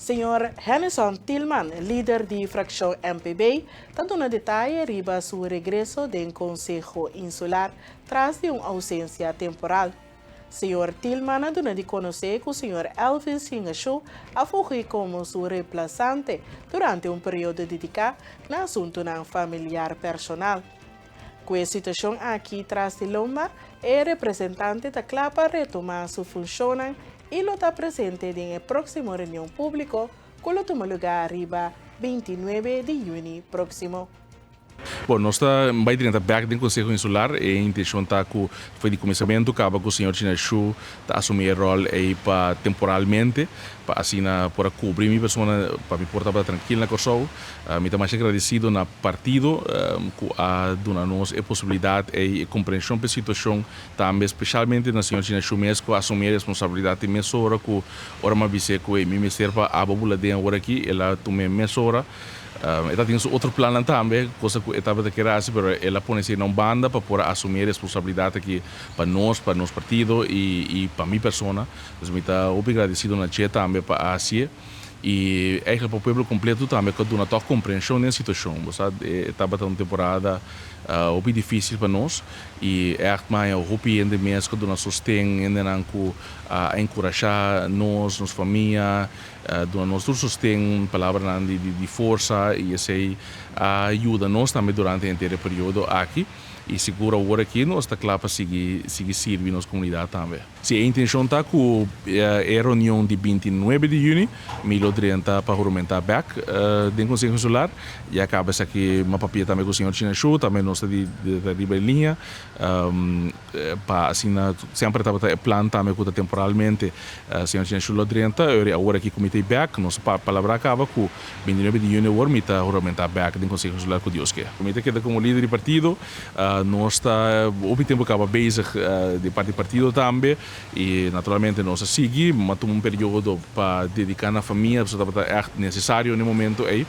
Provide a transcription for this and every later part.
Señor Hennyson Thielman, lider di fraccion MPB, ta duna detaye riba su regreso den Conseho Insular tras di un ausencia temporal. Señor Thielman a duna di conoce cu señor Elvis Shingashu a fungi como su reemplazante durante un periodo dedica na asuntonan familiar personal. Cu e situacion aki tras di lomba, e representante ta cla pa retoma su funcionnan y lo ta presente den e proximo reunion publico cu lo tuma lugar riba 29 di juni proximo. Bon, nos ta bay drenta back den Conseho Insular. E intencion ta cu for di cuminsamento caba cu señor Chinashu ta asumi e rol ey pa temporalmente, pa asina por a cubri mi persona, pa mi por tabata trankil na Corsou. Mi ta mas agradecido na partido cu a duna nos e posibilidad ey, e comprension pa e situacion tambe, specialmente na señor Chinashu mes cu a asumi e responsabilidad e mesora cu ora mi a bis'e cu mi mester pa abo bula den awor aki, el a tuma e mesora. E ta tin su otro plannan tambe, cosa cu e tabata kier haci, pero el a pone esey na un banda pa por a asumi e responsabilidad aki pa nos partido y pa mi persona. Dus mi ta hopi agradecido na dje tambe pa a haci'e. Y eigenlijk pa pueblo completo tambe cu a duna toch comprension den e situacion. Bo sa, e tabata un temporada hopi dificil pa nos y echt maya hopi hende mes cu a duna sosten, hendenan cu a encurasha nos, nos famia, duna nos tur sosten, palabranan di forsa y esey a yuda nos tambe durante henter e periodo aki. Y sigur awor aki nos ta cla pa sigui sirbi nos comunidad tambe. Si, e intencion ta cu e reunion di 29 di juni, mi lo drenta pa huramenta back den Conseho Insular. Ya caba esaki m'a papia tambe cu señor Chinashu, tambe nos ta di riba e linea. Pa asina semper tabata e plan tambe cu ta temporalmente señor Chinashu lo drenta. Awor aki cu mi ta back, nos palabra caba cu 29 di juni awor mi ta huramenta back den Conseho Insular, cu Dios ke. Mi ta keda como lider di partido, nos ta hopi tempo caba bezig di parti partido tambe y naturalmente nos a sigui, m'a tuma un periodo pa dedica na famia, pasobra tabata echt necesario na e momento ey.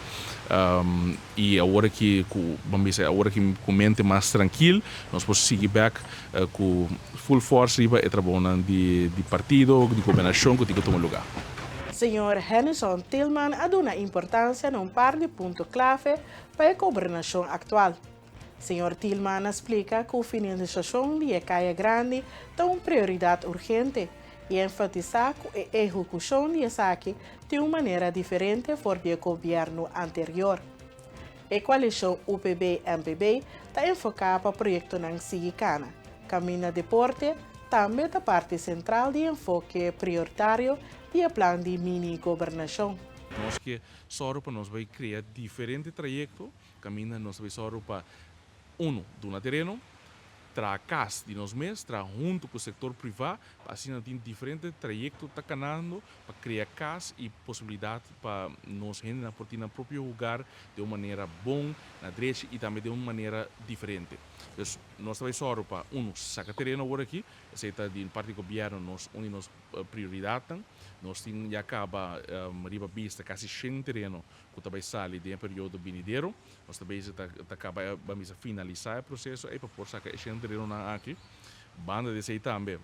Y awor aki cu, ban bisa, awor aki cu mente mas trankil, nos por sigui back cu full force riba e trabounan di partido, di gobernacion cu tin cu tuma lugar. Señor Hennyson Thielman a duna importancia na un par di punto clave pa e gobernacion actual. Señor Thielman a splica cu finalisacion di e Caya Grandi ta un prioridad urgente y enfatisa cu e ehecucion di esaki tin un manera diferente for di e gobierno anterior. E coalicion UPB-MPB ta enfoca pa proyectonan sigui cana. Caminda deporte tambe ta parti central di enfoke prioritario di e plan di mini-gobernacion. Nos ke sòru pa nos bai krea diferente trayekto, kaminda nos bai sòru pa uno, duna tereno, traha kas di nos mes, traha huntu ku sektor privá, pa asina tin diferente trayekto ta kanando pa krea kas i posibilidat pa nos hendenan por tin nan propio hogar di un manera bon, na drechi i tambe di un manera diferente. Dus nos ta bai sòru pa uno, saka tereno awor aki, esei ta di parti di gobièrnu nos un di nos prioridatnan. Nos tin ya kaba riba bista kasi 100 tereno ku ta bai sali den e periodo binidero. Nos ta bezig ta kaba, ban bisa, finalisá e proseso ei pa por saka e 100 terenonan aki. Banda di esei tambe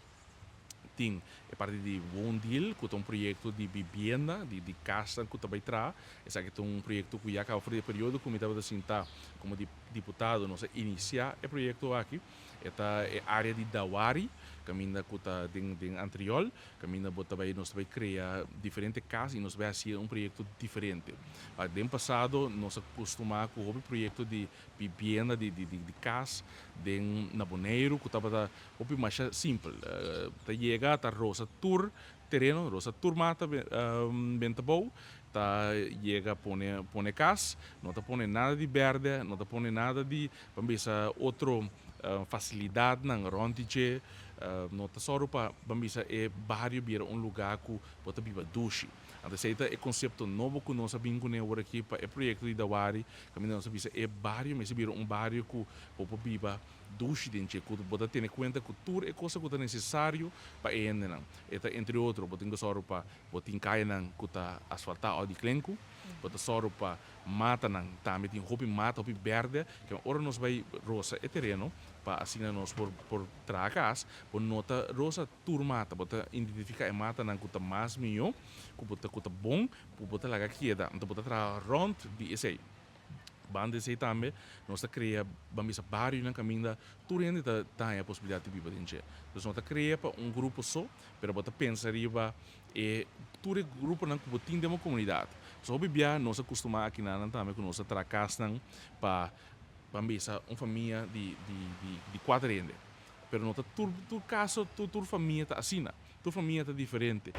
tin e parti di Woondeal, ku ta un proyekto di bibienda, di kasnan ku ta bai traha. Esaki ta un proyekto ku ya kaba for di e periodo ku mi tabata sinta komo diputado, nos a inisiá e proyekto aki. E ta e área di Dawari, kaminda ku ta den Antriol, kaminda bo ta bai, nos ta bai krea diferente kas i nos ta bai hasi un proyekto diferente. Den pasado nos a kustumá ku hopi proyekto di bibienda, di kas den na Boneiru ku tabata hopi masha simpel. Ta yega ta rosa tur tereno, rosa tur mata benta bou, ta yega pone kas, no ta pone nada di berde, no ta pone nada di, ban bisa, otro fasilidatnan rònt di dje, no ta sòru pa, ban bisa, e bario bira un lugá ku bo ta biba dushi. Anto esei ta e konsepto nobo ku nos a bin kuné awor aki pa e proyekto di Dawari, kaminda nos a bisa e bario mester bira un bario ku bo por biba dushi den dje, ku bo ta tene kuenta ku tur e kosa ku ta nesesario pa e hendenan. E ta entre otro, bo tin ku sòru pa bo tin kayanan ku ta asfaltá òf di klenku. Bo ta sòru pa matanan tambe tin hopi mata, hopi bèrdè, ke ora nos bai rosa e tereno pa asina nos por traha kas, bo no ta rosa tur mata, bo ta identifiká e matanan ku ta mas mihó, ku bo ta ku ta bon, ku bo ta laga keda. Anto bo ta traha rònt di esei. Banda esei tambe nos ta krea, ban bisa, barionan kaminda tur hende ta haña posibilidat di biba den dje. Dus no ta krea pa un grupo so, pero bo ta pensa riba e tur e gruponan ku bo tin den bo komunidat. So hopi bia nos a kustumá akinanan tambe ku nos ta traha kasnan pa, ban bisa, un famia di kuater hende. Pero no ta tur kaso, tur famia ta asina. Tur famia ta diferente.